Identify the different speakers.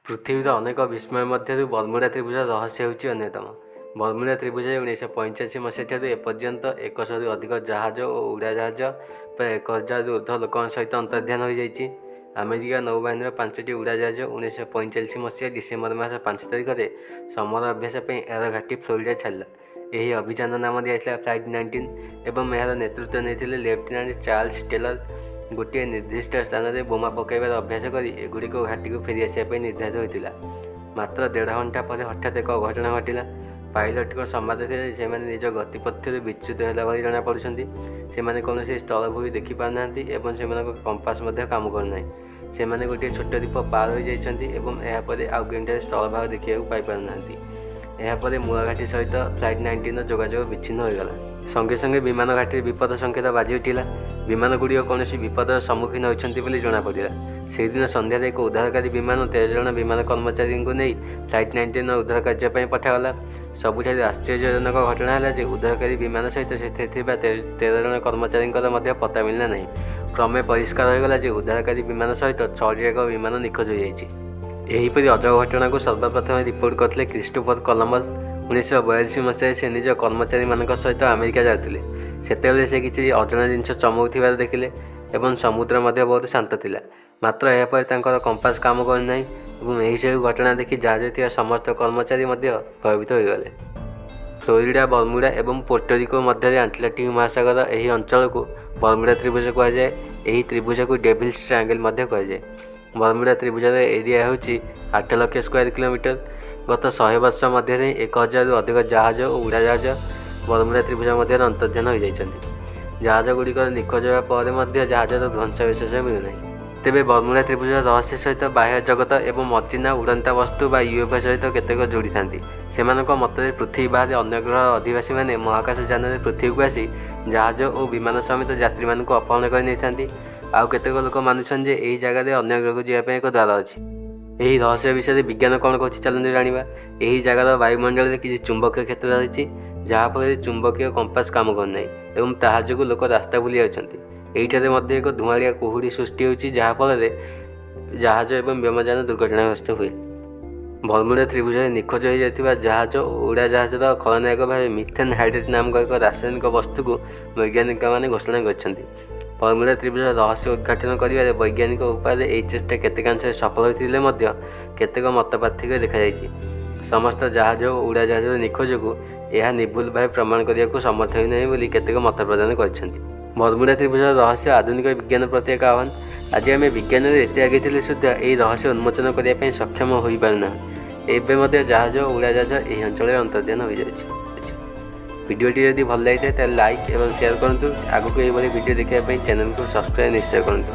Speaker 1: ପୃଥିବୀର ଅନେକ ବିସ୍ମୟ ମଧ୍ୟରୁ ବରମୁଡା ତ୍ରିଭୁଜର ରହସ୍ୟ ହେଉଛି ଅନ୍ୟତମ। ବରମୁଡା ତ୍ରିଭୁଜରେ 1945 ମସିହାଠାରୁ ଏପର୍ଯ୍ୟନ୍ତ 100ରୁ ଅଧିକ ଜାହାଜ ଓ ଉଡ଼ାଜାହାଜ ପ୍ରାୟ 1000ରୁ ଉର୍ଦ୍ଧ୍ୱ ଲୋକଙ୍କ ସହିତ ଅନ୍ତର୍ଦ୍ଧାନ ହୋଇଯାଇଛି। ଆମେରିକା ନୌବାହିନୀର ପାଞ୍ଚଟି ଉଡ଼ାଜାହାଜ 1945 ମସିହା ଡିସେମ୍ବର ମାସ 5 ତାରିଖରେ ସମର ଅଭ୍ୟାସ ପାଇଁ ଏହାର ଘାଟି ଫ୍ଲୋରିଡା ଛାଡ଼ିଲା। ଏହି ଅଭିଯାନର ନାମ ଦିଆଯାଇଥିଲା ଫ୍ଲାଇଟ୍ 19 ଏବଂ ଏହାର ନେତୃତ୍ୱ ନେଇଥିଲେ ଲେଫ୍ଟନାଣ୍ଟ ଚାର୍ଲସ ଟେଲର। ଗୋଟିଏ ନିର୍ଦ୍ଦିଷ୍ଟ ସ୍ଥାନରେ ବୋମା ପକାଇବାର ଅଭ୍ୟାସ କରି ଏଗୁଡ଼ିକ ଘାଟିକୁ ଫେରିଆସିବା ପାଇଁ ନିର୍ଦ୍ଧାରିତ ହୋଇଥିଲା। ମାତ୍ର ଦେଢ଼ ଘଣ୍ଟା ପରେ ହଠାତ୍ ଏକ ଅଘଟଣ ଘଟିଲା। ପାଇଲଟଙ୍କ ସମ୍ବାଦ ଥିଲା ଯେ ସେମାନେ ନିଜ ଗତିପଥରୁ ବିଚ୍ୟୁତ ହେଲା ଭଳି ଜଣାପଡ଼ୁଛନ୍ତି। ସେମାନେ କୌଣସି ସ୍ଥଳଭୂମି ଦେଖିପାରୁନାହାନ୍ତି ଏବଂ ସେମାନଙ୍କ କମ୍ପାସ ମଧ୍ୟ କାମ କରୁନାହିଁ। ସେମାନେ ଗୋଟିଏ ଛୋଟ ଦ୍ୱୀପ ପାର ହୋଇଯାଇଛନ୍ତି ଏବଂ ଏହାପରେ ଆଉ କେଉଁଠାରେ ସ୍ଥଳଭାଗ ଦେଖିବାକୁ ପାଇପାରୁନାହାନ୍ତି। ଏହାପରେ ମୂଳ ଘାଟି ସହିତ ଫ୍ଲାଇଟ୍ 19ର ଯୋଗାଯୋଗ ବିଚ୍ଛିନ୍ନ ହୋଇଗଲା। ସଙ୍ଗେ ସଙ୍ଗେ ବିମାନ ଘାଟିରେ ବିପଦ ସଙ୍କେତ ବାଜି ଉଠିଲା। ବିମାନଗୁଡ଼ିକ କୌଣସି ବିପଦର ସମ୍ମୁଖୀନ ହୋଇଛନ୍ତି ବୋଲି ଜଣାପଡ଼ିଲା। ସେହିଦିନ ସନ୍ଧ୍ୟାରେ ଏକ ଉଦ୍ଧାରକାରୀ ବିମାନ 13 ଜଣ ବିମାନ କର୍ମଚାରୀଙ୍କୁ ନେଇ ଫ୍ଲାଇଟ୍ 19ର ଉଦ୍ଧାର କାର୍ଯ୍ୟ ପାଇଁ ପଠାଗଲା। ସବୁଠାରୁ ଆଶ୍ଚର୍ଯ୍ୟଜନକ ଘଟଣା ହେଲା ଯେ ଉଦ୍ଧାରକାରୀ ବିମାନ ସହିତ ସେଥିରେ ଥିବା 13 ଜଣ କର୍ମଚାରୀଙ୍କର ମଧ୍ୟ ପତ୍ତା ମିଳିଲା ନାହିଁ। କ୍ରମେ ପରିଷ୍କାର ହୋଇଗଲା ଯେ ଉଦ୍ଧାରକାରୀ ବିମାନ ସହିତ ଛଅଟି ଯାକ ବିମାନ ନିଖୋଜ ହୋଇଯାଇଛି। ଏହିପରି ଅଜବ ଘଟଣାକୁ ସର୍ବପ୍ରଥମେ ରିପୋର୍ଟ କରିଥିଲେ କ୍ରିଷ୍ଟୋଫର କଲମ୍ବସ। 1942 ମସିହାରେ ସେ ନିଜ କର୍ମଚାରୀମାନଙ୍କ ସହିତ ଆମେରିକା ଯାଉଥିଲେ। ସେତେବେଳେ ସେ କିଛି ଅଜଣା ଜିନିଷ ଚମକୁଥିବାର ଦେଖିଲେ ଏବଂ ସମୁଦ୍ର ମଧ୍ୟ ବହୁତ ଶାନ୍ତ ଥିଲା। ମାତ୍ର ଏହାପରେ ତାଙ୍କର କମ୍ପାସ କାମ କରୁନାହିଁ ଏବଂ ଏହିସବୁ ଘଟଣା ଦେଖି ଜାହାଜରେ ଥିବା ସମସ୍ତ କର୍ମଚାରୀ ମଧ୍ୟ ଭୟଭୀତ ହୋଇଗଲେ। ଫ୍ଲୋରିଡା, ବରମୁଡା ଏବଂ ପୋର୍ଟୋରିକୋ ମଧ୍ୟରେ ଆଟଲାଣ୍ଟିକ୍ ମହାସାଗର ଏହି ଅଞ୍ଚଳକୁ ବରମୁଡା ତ୍ରିଭୁଜ କୁହାଯାଏ। ଏହି ତ୍ରିଭୁଜକୁ ଡେଭିଲ୍ସ ଟ୍ରାଏଙ୍ଗଲ ମଧ୍ୟ କୁହାଯାଏ। ବରମୁଡା ତ୍ରିଭୁଜର ଏରିଆ ହେଉଛି 8 ଲକ୍ଷ ସ୍କୋୟାର କିଲୋମିଟର। ଗତ 100 ବର୍ଷ ମଧ୍ୟରେ 1000ରୁ ଅଧିକ ଜାହାଜ ଓ ଉଡ଼ାଜାହାଜ ବରମୁଡା ତ୍ରିଭୁଜ ମଧ୍ୟରେ ଅନ୍ତର୍ଦ୍ଧାନ ହୋଇଯାଇଛନ୍ତି। ଜାହାଜଗୁଡ଼ିକର ନିଖୋଜ ହେବା ପରେ ମଧ୍ୟ ଜାହାଜର ଧ୍ୱଂସାବଶେଷ ମିଳୁନାହିଁ। ତେବେ ବରମୁଡା ତ୍ରିଭୁଜର ରହସ୍ୟ ସହିତ ବାହ୍ୟ ଜଗତ ଏବଂ ଅଚିହ୍ନା ଉଡ଼ନ୍ତା ବସ୍ତୁ ବା ୟୁଏଫଓ ସହିତ କେତେକ ଯୋଡ଼ିଥାନ୍ତି। ସେମାନଙ୍କ ମତରେ ପୃଥିବୀ ବାହାରେ ଅନ୍ୟ ଗ୍ରହର ଅଧିବାସୀମାନେ ମହାକାଶ ଯାନରେ ପୃଥିବୀକୁ ଆସି ଜାହାଜ ଓ ବିମାନ ସମେତ ଯାତ୍ରୀମାନଙ୍କୁ ଅପହରଣ କରି ନେଇଥାନ୍ତି। ଆଉ କେତେକ ଲୋକ ମାନୁଛନ୍ତି ଯେ ଏହି ଜାଗାରେ ଅନ୍ୟ ଗ୍ରହକୁ ଯିବା ପାଇଁ ଏକ ଦ୍ୱାର ଅଛି। ଏହି ରହସ୍ୟ ବିଷୟରେ ବିଜ୍ଞାନ କ'ଣ କହୁଛି, ଚାଲନ୍ତୁ ଜାଣିବା। ଏହି ଜାଗାର ବାୟୁମଣ୍ଡଳରେ କିଛି ଚୁମ୍ବକୀୟ କ୍ଷେତ୍ର ରହିଛି, ଯାହାଫଳରେ ଚୁମ୍ବକୀୟ କମ୍ପାସ କାମ କରୁନାହିଁ ଏବଂ ତାହା ଯୋଗୁଁ ଲୋକ ରାସ୍ତା ଭୁଲି ଯାଉଛନ୍ତି। ଏହିଠାରେ ମଧ୍ୟ ଏକ ଧୂଆଁଳିଆ କୁହୁଡ଼ି ସୃଷ୍ଟି ହେଉଛି, ଯାହାଫଳରେ ଜାହାଜ ଏବଂ ବ୍ୟୋମଯାନ ଦୁର୍ଘଟଣାଗ୍ରସ୍ତ ହୁଏ। ବରମୁଡା ତ୍ରିଭୁଜରେ ନିଖୋଜ ହୋଇଯାଇଥିବା ଜାହାଜ ଓ ଉଡ଼ାଜାହାଜର ଖଳନାୟକ ଭାବେ ମିଥେନ୍ ହାଇଡ୍ରେଟ୍ ନାମକ ଏକ ରାସାୟନିକ ବସ୍ତୁକୁ ବୈଜ୍ଞାନିକମାନେ ଘୋଷଣା କରିଛନ୍ତି। ବରମୁଡା ତ୍ରିଭୁଜର ରହସ୍ୟ ଉଦ୍ଘାଟନ କରିବାରେ ବୈଜ୍ଞାନିକ ଉପାୟରେ ଏହି ଚେଷ୍ଟା କେତେକାଂଶରେ ସଫଳ ହୋଇଥିଲେ ମଧ୍ୟ କେତେକ ମତପାର୍ଥକ୍ୟ ଦେଖାଯାଇଛି। ସମସ୍ତ ଜାହାଜ ଓ ଉଡ଼ାଜାହାଜର ନିଖୋଜକୁ ଏହା ନିର୍ଭୁଲ ଭାବେ ପ୍ରମାଣ କରିବାକୁ ସମର୍ଥ ହେଉନାହିଁ ବୋଲି କେତେକ ମତ ପ୍ରଦାନ କରିଛନ୍ତି। ବରମୁଡା ତ୍ରିଭୁଜର ରହସ୍ୟ ଆଧୁନିକ ବିଜ୍ଞାନ ପ୍ରତି ଏକ ଆହ୍ୱାନ। ଆଜି ଆମେ ବିଜ୍ଞାନରେ ଏତେ ଆଗେଇଥିଲେ ସୁଦ୍ଧା ଏହି ରହସ୍ୟ ଉନ୍ମୋଚନ କରିବା ପାଇଁ ସକ୍ଷମ ହୋଇପାରୁନାହୁଁ। ଏବେ ମଧ୍ୟ ଜାହାଜ ଓ ଉଡ଼ାଜାହାଜ ଏହି ଅଞ୍ଚଳରେ ଅନ୍ତର୍ଦ୍ଧାନ ହୋଇଯାଉଛି। ଭିଡ଼ିଓଟି ଯଦି ଭଲ ଲାଗିଥାଏ, ତାହେଲେ ଲାଇକ୍ ଏବଂ ସେୟାର କରନ୍ତୁ। ଆଗକୁ ଏହିଭଳି ଭିଡ଼ିଓ ଦେଖିବା ପାଇଁ ଚ୍ୟାନେଲକୁ ସବସ୍କ୍ରାଇବ୍ ନିଶ୍ଚୟ କରନ୍ତୁ।